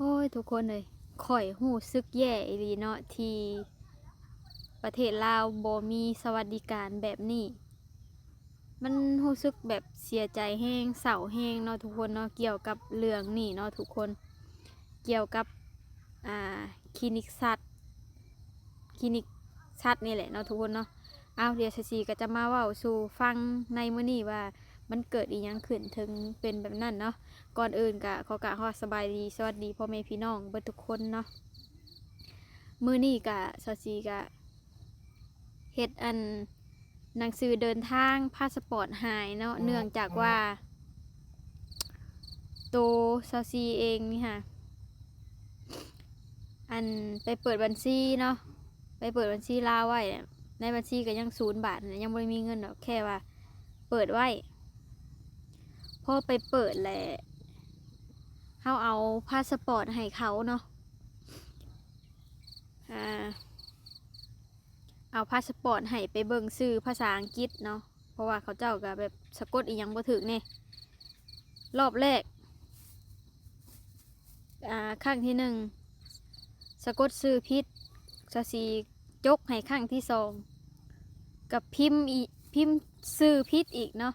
ໂອ້ຍ ທຸກຄົນເອີຍ ຂ້ອຍຮູ້ສຶກແຍ່ອີ່ຫຼີເນາະ ທີ່ປະເທດລາວບໍ່ມີສະຫວັດດີການແບບນີ້. ມັນຮູ້ສຶກແບບເສຍໃຈແຮງ ເສົ້າແຮງເນາະທຸກຄົນເນາະ ກ່ຽວກັບເລື່ອງນີ້ເນາະທຸກຄົນ ກ່ຽວກັບ ອ່າ ຄລີນິກສັດ ຄລີນິກສັດນີ້ແຫຼະເນາະທຸກຄົນເນາະ. ເອົາ ດຽວສາວສີກໍຈະມາເວົ້າສູ່ຟັງໃນມື້ນີ້ວ່າ ມັນເກີດອີ່ຫຍັງຂຶ້ນເຖິງເປັນແບບນັ້ນເນາະ. ກ່ອນອື່ນກໍຂໍກາບຄຳວ່າສະບາຍດີ ສະຫວັດດີພໍ່ແມ່ພີ່ນ້ອງເບິດທຸກຄົນເນາະ. ມື້ນີ້ກະ ສາວສີກະເຮັດອັນໜັງສືເດີນທາງ ພາສະປອດຫາຍເນາະ ເນື່ອງຈາກວ່າໂຕສາວສີເອງນີ້ຫາ ອັນໄປເປີດບັນຊີເນາະ ໄປເປີດບັນຊີລາວໄວ້ ໃນບັນຊີກໍຍັງສູນບາດ ຍັງບໍ່ໄດ້ມີເງິນດອກ ແຄ່ວ່າເປີດໄວ້. ພໍໄປເປີດແຫຼະ ເຮົາເອົາພາສະປອດໃຫ້ເຂົາເນາະ ອ່າ ເອົາພາສະປອດໃຫ້ໄປເບິ່ງຊື່ພາສາອັງກິດເນາະ ເພາະວ່າເຂົາເຈົ້າກໍແບບສະກົດອີ່ຫຍັງບໍ່ຖືກແດ່. ລອບແລກ ອ່າ ຄັ້ງທີໜຶ່ງ ສະກົດຊື່ຜິດ ສາວສີຈົກໃຫ້ຄັ້ງທີສອງ ກໍພິມອີກ ພິມຊື່ຜິດອີກເນາະ.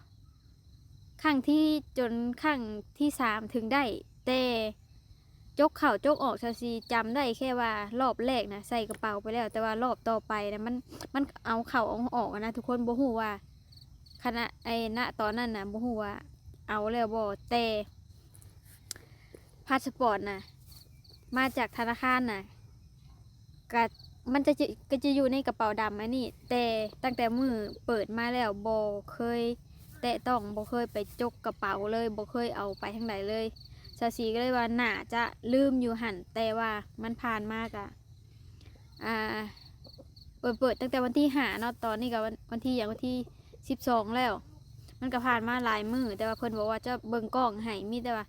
ຄັ້ງທີ່ ຈົນຄັ້ງທີສາມເຖິງໄດ້ ແຕ່ຈົກເຂົ້າຈົກອອກ ສາວສີຈຳໄດ້ແຄ່ວ່າລອບແລກນະໃສ່ກະເປົາໄປແລ້ວ ແຕ່ວ່າລອບຕໍ່ໄປນະ ມັນ ມັນເອົາເຂົ້າເອົາອອກນະທຸກຄົນ ບໍ່ຮູ້ວ່າ ຂະນະ ໄອ້ ນະຕອນນັ້ນນະ ບໍ່ຮູ້ວ່າເອົາແລ້ວບໍ່ ແຕ່ພາສະປອດນະ ມາຈາກທະນາຄານນະ ກະ ມັນຈະ ຈະ ກໍຈະຢູ່ໃນກະເປົາດຳອັນນີ້ ແຕ່ຕັ້ງແຕ່ມື້ເປີດມາແລ້ວ ບໍ່ເຄີຍແຕະຕ້ອງ ບໍ່ເຄີຍໄປຈົກກະເປົາເລີຍ ບໍ່ເຄີຍເອົາໄປທາງໃດເລີຍ. ສາວສີກໍເລີຍວ່າໜ້າຈະລືມຢູ່ຫັ້ນ ແຕ່ວ່າມັນຜ່ານມາກະ ອ່າ ເປີດ ເປີດຕັ້ງແຕ່ວັນທີຫ້າເນາະ ຕອນນີ້ກໍວັນ ວັນທີຫຍັງ ວັນທີສິບສອງແລ້ວ ມັນກໍຜ່ານມາຫຼາຍມື້ ແຕ່ວ່າເພິ່ນບອກວ່າຈະເບິ່ງກ້ອງໃຫ້ ມີແຕ່ວ່າ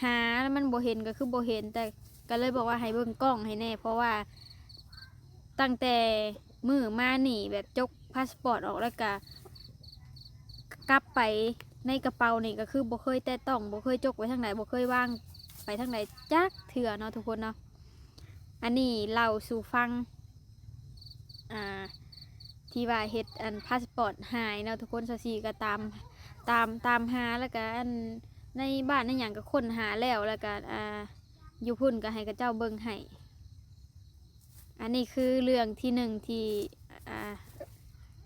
ຫາແລ້ວມັນບໍ່ເຫັນກໍຄືບໍ່ເຫັນ ແຕ່ກໍເລີຍບອກວ່າໃຫ້ເບິ່ງກ້ອງໃຫ້ແດ່ ເພາະວ່າຕັ້ງແຕ່ມື້ມານີ້ ແບບຈົກພາສະປອດອອກ ແລ້ວກະກັບໄປໃນກະເປົານີ້ ກໍຄືບໍ່ເຄີຍແຕະຕ້ອງ ບໍ່ເຄີຍຈົກໄປທາງໃດ ບໍ່ເຄີຍວາງໄປທາງໃດຈັກເທື່ອເນາະທຸກຄົນເນາະ. ອັນນີ້ເລົ່າສູ່ຟັງ ອ່າ ທີ່ວ່າເຮັດອັນພາສະປອດຫາຍເນາະທຸກຄົນ ສາວສີກໍຕາມ ຕາມ ຕາມຫາ ແລ້ວກໍອັນໃນບ້ານໃນຫຍັງກໍຄົ້ນຫາແລ້ວ ແລ້ວກໍ ອ່າ ຢູ່ພຸ້ນກໍໃຫ້ເຂົາເຈົ້າເບິ່ງໃຫ້. ອັນນີ້ຄືເລື່ອງທີໜຶ່ງທີ່ ອ່າ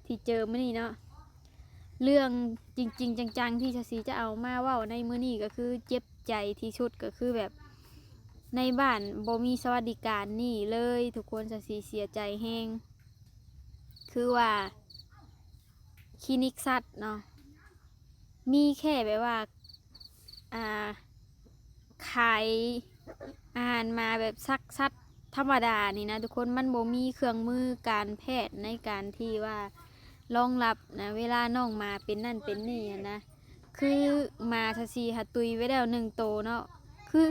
ທີ່ເຈີມື້ນີ້ເນາະ. ເລື່ອງຈິງໆ ຈັງໆ ທີ່ສາວສີຈະເອົາມາເວົ້າໃນມື້ນີ້ກໍຄືເຈັບໃຈທີ່ສຸດ ກໍຄືແບບໃນບ້ານບໍ່ມີສະຫວັດດີການນີ້ເລີຍທຸກຄົນ ສາວສີເສຍໃຈແຮງ ຄືວ່າຄລີນິກສັດເນາະ ມີແຄ່ແບບວ່າ ອ່າ ຂາຍອາຫານໝາແບບສັກສັດທຳມະດານີ້ນະທຸກຄົນ ມັນບໍ່ມີເຄື່ອງມືການແພດໃນການທີ່ວ່າລອງຮັບນະ ເວລານ້ອງໝາເປັນນັ້ນເປັນນີ້ຫັ້ນນະ ຄືໝາສາວສີຫາຕຸຍໄວ້ແລ້ວໜຶ່ງໂຕເນາະ ຄື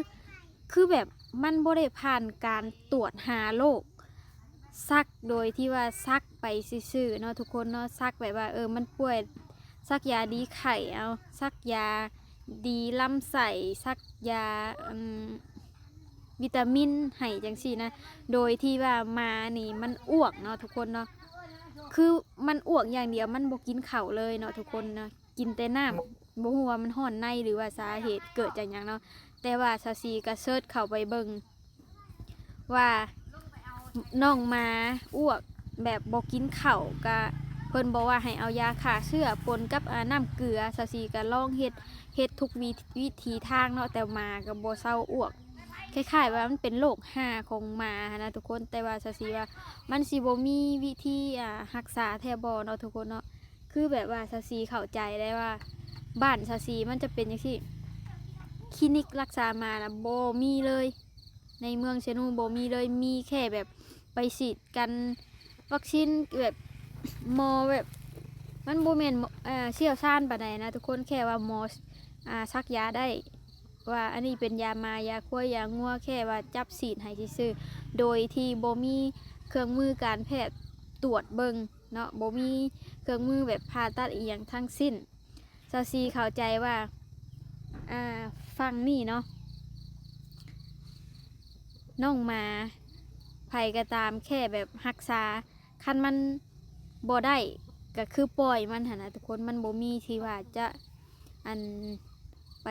ຄືແບບມັນບໍ່ໄດ້ຜ່ານການຕວດຫາໂລກ ສັກໂດຍທີ່ວ່າສັກໄປຊື່ໆເນາະທຸກຄົນເນາະ ສັກແບບວ່າ ເອີ ມັນປ່ວຍ ສັກຢາດີໄຂ້ ເອົາ ສັກຢາດີລຳໄສ້ ສັກຢາ ອັນ ວິຕາມິນໃຫ້ຈັ່ງຊີ້ນະ ໂດຍທີ່ວ່າໝານີ້ມັນອ້ວກເນາະທຸກຄົນເນາະ ຄືມັນອ້ວກຢ່າງດຽວ ມັນບໍ່ກິນເຂົ້າເລີຍເນາະທຸກຄົນເນາະ ກິນແຕ່ນ້ຳ ບໍ່ຮູ້ວ່າມັນຮ້ອນໃນ ຫຼືວ່າສາເຫດເກີດຈາກຫຍັງເນາະ ແຕ່ວ່າສາວສີກໍເສີດເຂົ້າໄປເບິ່ງ ວ່ານ້ອງໝາອ້ວກແບບບໍ່ກິນເຂົ້າ ກະເພິ່ນບອກວ່າໃຫ້ເອົາຢາຂ້າເຊື້ອປົນກັບ ອາ ນ້ຳເກືອ ສາວສີກະລອງເຮັດ ເຮັດທຸກວິ ວິທີທາງເນາະ ແຕ່ໝາກະບໍ່ເຊົາອ້ວກ ຄ້າຍໆວ່າມັນເປັນໂລກຮ້າຂອງໝາຫັ້ນນະທຸກຄົນ ແຕ່ວ່າສາວສີວ່າມັນຊິບໍ່ມີວິທີ ອາ ຮັກສາແທ້ບໍ່ເນາະທຸກຄົນເນາະ ຄືແບບວ່າສາວສີເຂົ້າໃຈໄດ້ວ່າ ບ້ານສາວສີມັນຈະເປັນຈັ່ງຊີ້ ຄລີນິກລັກສາໝານະບໍ່ມີເລີຍ ໃນເມືອງເຊໂນບໍ່ມີເລີຍ ມີແຄ່ແບບໄປສີດກັນວັກຊີນ ແບບໝໍແບບ ມັນບໍ່ແມ່ນ ເອີ ຊ່ຽວຊານປານໃດນະທຸກຄົນ ແຄ່ວ່າໝໍ ອາ ສັກຢາໄດ້ ວ່າອັນນີ້ເປັນຢາໝາ ຢາຄວາຍ ຢາງົວ ແຄ່ວ່າຈັບສີດໃຫ້ຊື່ໆ ໂດຍທີ່ບໍ່ມີເຄື່ອງມືການແພດຕວດເບິ່ງເນາະ ບໍ່ມີເຄື່ອງມືແບບຜ່າຕັດອີ່ຫຍັງທັງສິ້ນ. ສາວສີເຂົ້າໃຈວ່າ ອ່າ ຝັ່ງນີ້ເນາະ ນ້ອງໝາ ໃຜກໍຕາມແຄ່ແບບຮັກສາ ຄັນມັນບໍ່ໄດ້ກໍຄືປ່ອຍມັນຫັ້ນນະທຸກຄົນ. ມັນບໍ່ມີທີ່ວ່າຈະ ອັນ ໄປ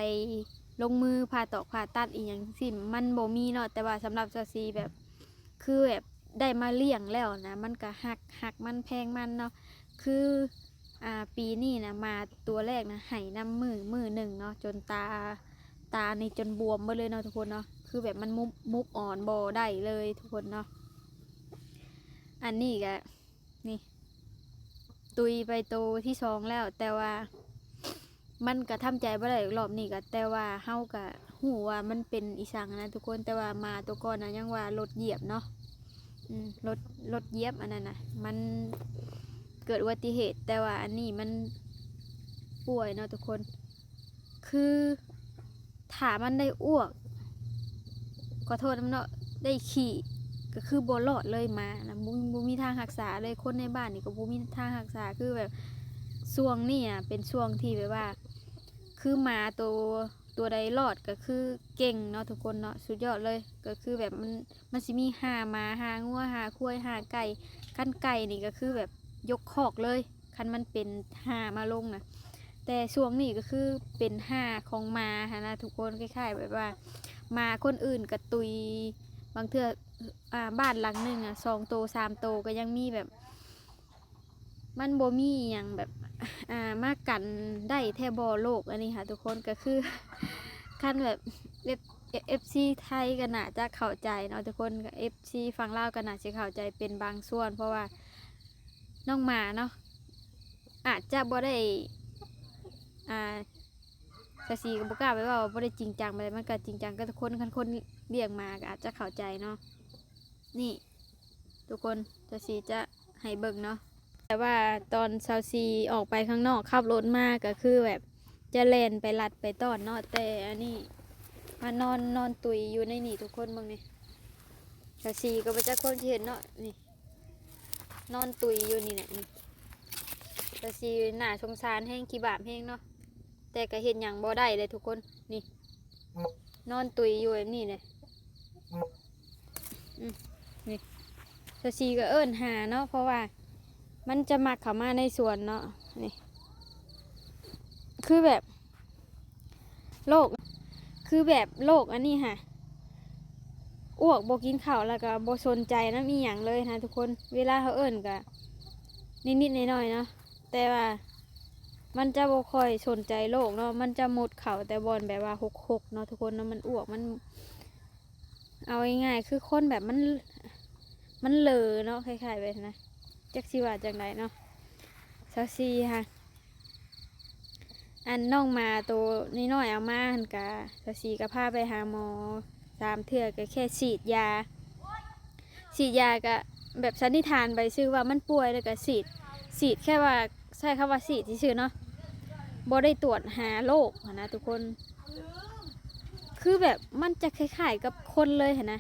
ລົງມືຜ່າຕອກຜ່າຕັດອີ່ຫຍັງຊີ້ ມັນບໍ່ມີເນາະ. ແຕ່ວ່າສຳລັບສາວສີແບບ ຄືແບບໄດ້ມາລ້ຽງແລ້ວນະ ມັນກໍຮັກ ຮັກມັນແພງມັນເນາະ. ຄື ອ່າ ປີນີ້ນະ ໝາຕົວແລກນະ ໄຫ້ນຳມື້ ມື້ໜຶ່ງເນາະ ຈົນຕາ ຕານີ້ຈົນບວມເບິດເລີຍເນາະທຸກຄົນເນາະ. ຄືແບບມັນມຸບ ມຸບອ່ອນບໍ່ໄດ້ເລີຍທຸກຄົນເນາະ. ອັນນີ້ກະ ນີ້ ຕຸຍໄປໂຕທີສອງແລ້ວ ແຕ່ວ່າມັນກະທຳໃຈບໍ່ໄດ້ລອບນີ້ກະ ແຕ່ວ່າເຮົາກະຮູ້ວ່າມັນເປັນອີ່ສັງນະທຸກຄົນ. ແຕ່ວ່າໝາໂຕກ່ອນນະ ຍັງວ່າລົດຢຽບເນາະ ອືມ ລົດ ລົດຢຽບອັນນັ້ນນະ ມັນເກີດອຸບັດຕິເຫດ. ແຕ່ວ່າອັນນີ້ມັນປ່ວຍເນາະທຸກຄົນ ຄືຖ້າມັນໄດ້ອ້ວກ ຂໍໂທດນຳເນາະ ໄດ້ຂີ້ ກໍຄືບໍ່ລອດເລີຍໝານະ ບໍ່ ບໍ່ມີທາງຮັກສາເລີຍ. ຄົນໃນບ້ານນີ້ກໍບໍ່ມີທາງຮັກສາ ຄືແບບຊ່ວງນີ້ນະ ເປັນຊ່ວງທີ່ແບບວ່າ ຄືໝາໂຕ ໂຕໃດລອດກໍຄືເກັ່ງເນາະທຸກຄົນເນາະ ສຸດຍອດເລີຍ. ກໍຄືແບບມັນ ມັນຊິມີຫາໝາ ຫາງົວ ຫາຄວາຍ ຫາໄກ່ ຄັນໄກ່ນີ້ກໍຄືແບບຍົກຄອກເລີຍ ຄັນມັນເປັນຫາມາລົງນະ. ແຕ່ຊ່ວງນີ້ກໍຄືເປັນຫາຂອງໝາຫັ້ນນະທຸກຄົນ ຄ້າຍໆແບບວ່າໝາຄົນອື່ນກະຕຸຍ ບາງເທື່ອ ອ່າ ບ້ານຫຼັງໜຶ່ງອະ ສອງໂຕ ສາມໂຕ ກໍຍັງມີແບບ ມັນບໍ່ມີອີ່ຫຍັງແບບ ອ່າ ມາກັນໄດ້ແທ້ບໍ່ໂລກອັນນີ້ຫາທຸກຄົນ. ກໍຄື ຄັນແບບ ເອັຟ ເອັຟຊີໄທກໍໜ້າຈະເຂົ້າໃຈເນາະທຸກຄົນ ເອັຟຊີຝັ່ງລາວກໍໜ້າຊິເຂົ້າໃຈເປັນບາງສ່ວນ ເພາະວ່ານ້ອງໝາເນາະ ອາດຈະບໍ່ໄດ້ ອ່າ ສາວສີກໍບໍ່ກ້າໄປເວົ້າວ່າບໍ່ໄດ້ຈິງຈັງປານໃດ ມັນກໍຈິງຈັງກັບທຸກຄົນ ຄັນຄົນລ້ຽງໝາກໍອາດຈະເຂົ້າໃຈເນາະ. ນີ້ທຸກຄົນ ສາວສີຈະໃຫ້ເບິ່ງເນາະ ແຕ່ວ່າຕອນສາວສີອອກໄປຂ້າງນອກ ຂັບລົດມາກໍຄືແບບຈະແລ່ນໄປລັດໄປຕ້ອນເນາະ ແຕ່ອັນນີ້ມານອນ ນອນຕຸຍຢູ່ໃນນີ້ ທຸກຄົນເບິ່ງນີ້. ສາວສີກໍບໍ່ຈັກຄວາມຊິເຮັດເນາະ ນີ້ ນອນຕຸຍຢູ່ນີ້ແຫຼະ ນີ້ ສາວສີໜ້າສົງສານແຮງ ຂີ້ບາບແຮງເນາະ ແຕ່ກໍເຮັດຫຍັງບໍ່ໄດ້ເລີຍທຸກຄົນ ນີ້ ນອນຕຸຍຢູ່ແບບນີ້ເລີຍ ອືມ ນີ້ ສາວສີກໍເອີ້ນຫາເນາະ ເພາະວ່າມັນຈະມັກເຂົ້າມາໃນສວນເນາະ ນີ້ ຄືແບບ ໂລກ ຄືແບບໂລກອັນນີ້ຫະ ອ້ວກບໍ່ກິນເຂົ້າ ແລ້ວກໍບໍ່ສົນໃຈນຳອີ່ຫຍັງເລີຍນະທຸກຄົນ. ເວລາເຮົາເອີ້ນກໍນິດໆໜ້ອຍໆເນາະ ແຕ່ວ່າມັນຈະບໍ່ຄ່ອຍສົນໃຈໂລກເນາະ ມັນຈະມຸດເຂົ້າແຕ່ບ່ອນແບບວ່າຮົກໆເນາະທຸກຄົນເນາະ. ມັນອ້ວກ ມັນ ເອົາງ່າຍໆ ຄືຄົນແບບມັນ ມັນເຫຼີເນາະ ຄ້າຍໆແບບນັ້ນນະ ຈັກຊິວ່າຈັ່ງໃດເນາະ. ຊາວສີ່ຫະ ອັນນ້ອງໝາໂຕນ້ອຍໆເອົາມາຫັ້ນກະ ຊາວສີ່ກະພາໄປຫາໝໍສາມເທື່ອ ກະແຄ່ສີດຢາ ສີດຢາກະແບບສັນນິຖານໄປຊື່ວ່າມັນປ່ວຍ ແລ້ວກະສີດ ສີດແຄ່ວ່າ ໃຊ້ຄຳວ່າສີດຊື່ໆເນາະ ບໍ່ໄດ້ຕວດຫາໂລກຫັ້ນນະທຸກຄົນ. ຄືແບບມັນຈະຄ້າຍໆກັບຄົນເລີຍຫັ້ນນະ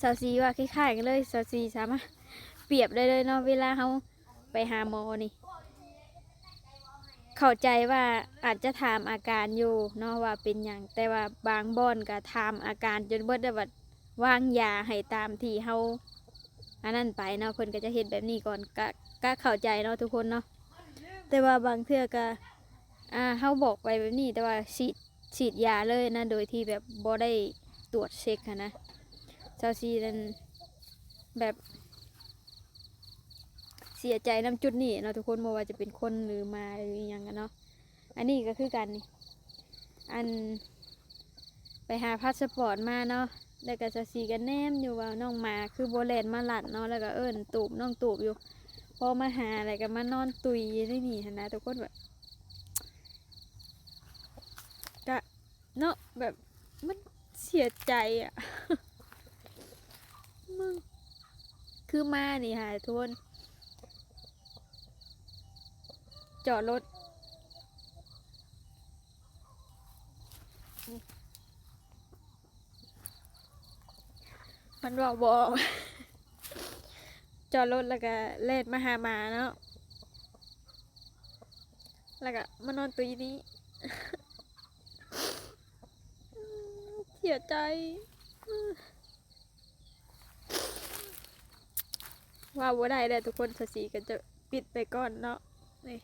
ຊາວສີ່ວ່າຄ້າຍໆກັນເລີຍ. ຊາວສີ່ສາມາດປຽບໄດ້ເລີຍເນາະ ເວລາເຮົາ ໄປຫາໝໍນີ້ ເຂົ້າໃຈວ່າອາດຈະຖາມອາການຢູ່ເນາະວ່າເປັນຫຍັງ ແຕ່ວ່າບາງບ່ອນກະຖາມອາການຈົນເບິດ ແລ້ວບັດວາງຢາໃຫ້ຕາມທີ່ເຮົາອັນນັ້ນໄປເນາະ ເພິ່ນກະຈະເຮັດແບບນີ້ກ່ອນ ກະ ກະເຂົ້າໃຈເນາະທຸກຄົນເນາະ. ແຕ່ວ່າບາງເທື່ອກະ ອ່າ ເຮົາບອກໄປແບບນີ້ ແຕ່ວ່າສີດ ສີດຢາເລີຍນະ ໂດຍທີ່ແບບບໍ່ໄດ້ຕວດເຊັກຫັ້ນນະ. ຊາວສີ່ນັ້ນແບບ ເສຍໃຈນຳຈຸດນີ້ເນາະທຸກຄົນ ບໍ່ວ່າຈະເປັນຄົນ ຫຼື ໝາ ຫຼື ອີ່ຫຍັງກະເນາະ. ອັນນີ້ກະຄືກັນນີ້ ອັນໄປຫາພາສະປອດມາເນາະ ແລ້ວກະຊາວສີ່ກະແນມຢູ່ວ່ານ້ອງໝາຄືບໍ່ແລ່ນມາລັດເນາະ ແລ້ວກະເອີ້ນຕູບ ນ້ອງຕູບຢູ່ ພໍມາຫາແລ້ວກະມານອນຕຸຍຢູ່ໃນນີ້ຫັ້ນນະທຸກຄົນ ແບບ ກະ ເນາະ ແບບມັນເສຍໃຈອະ ມຶງ ຄືມານີ້ຫາໂທນ ຈອດລົດ ມັນເວົ້າບໍ່ອອກ ຈອດລົດແລ້ວກະແລ່ນມາຫາໝາເນາະ ແລ້ວກະມານອນຕຸຍຢູ່ນີ້. ເສຍໃຈ. ເວົ້າບໍ່ໄດ້ແລ້ວທຸກຄົນ ສາວສີກໍຈະປິດໄປກ່ອນເນາະ ນີ້